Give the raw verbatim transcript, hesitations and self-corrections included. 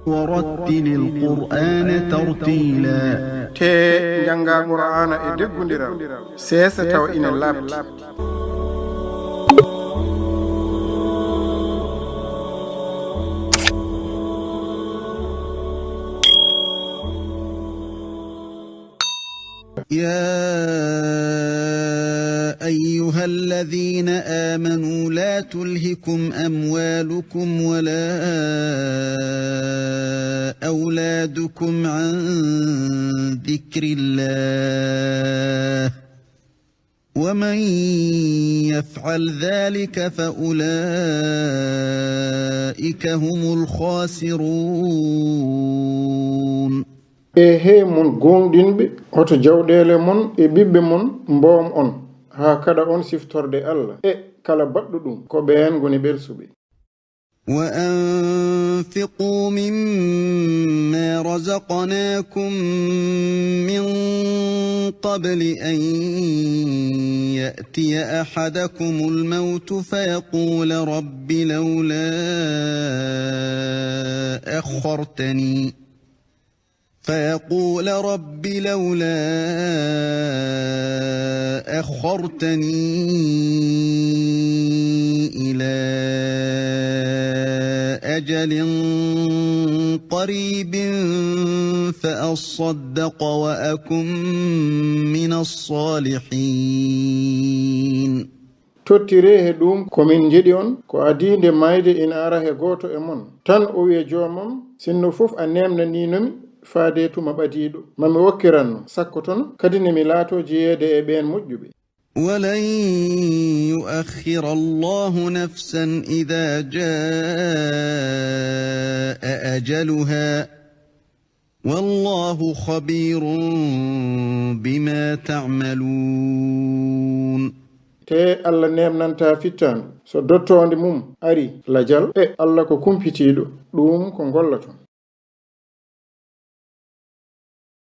ورتل القرآن ترتيلا. Tee njanngaa Qur'aana e deggundiral, seesa tawa ina laaɓti. يا أيها الذين آمنوا لا تلهكم أموالكم ولا أولادكم عن ذكر الله، ومن يفعل ذلك فأولئك هم الخاسرون. E he mon gooŋɗinɓe, hoto jawɗeele mon e ɓiɓɓe mon mboom on, haa kaɗa on siftorde Allah. E kala baɗɗo ɗum, ko ɓeen ngoni ɓelsuɓe. وأنفقوا مما رزقناكم من قبل أن يأتي أحدكم الموت فيقول رب لولا أخرتني فيقول رب لولا أخرتني إلى أجل قريب فأصدق وأكن من الصالحين. Tottiree he ɗuum ko min njeɗi on, ko adii nde maayde ina ara he gooto e mon, tan o wiya joomam, sinno fof a neemnaniino mi faade tuma ɓadiiɗo, ma mi okkiranno, sakkotono, kadi ne mi laato jeyeede e ɓeen moƴƴuɓe. ولن يؤخر الله نفسا إذا جاء أجلها والله خبير بما تعملون. Tee Allah neemnantaa fittaandu, so dottoonde mum ari lajal, e Allah ko kumpitiiɗo ɗum ko ngolloton.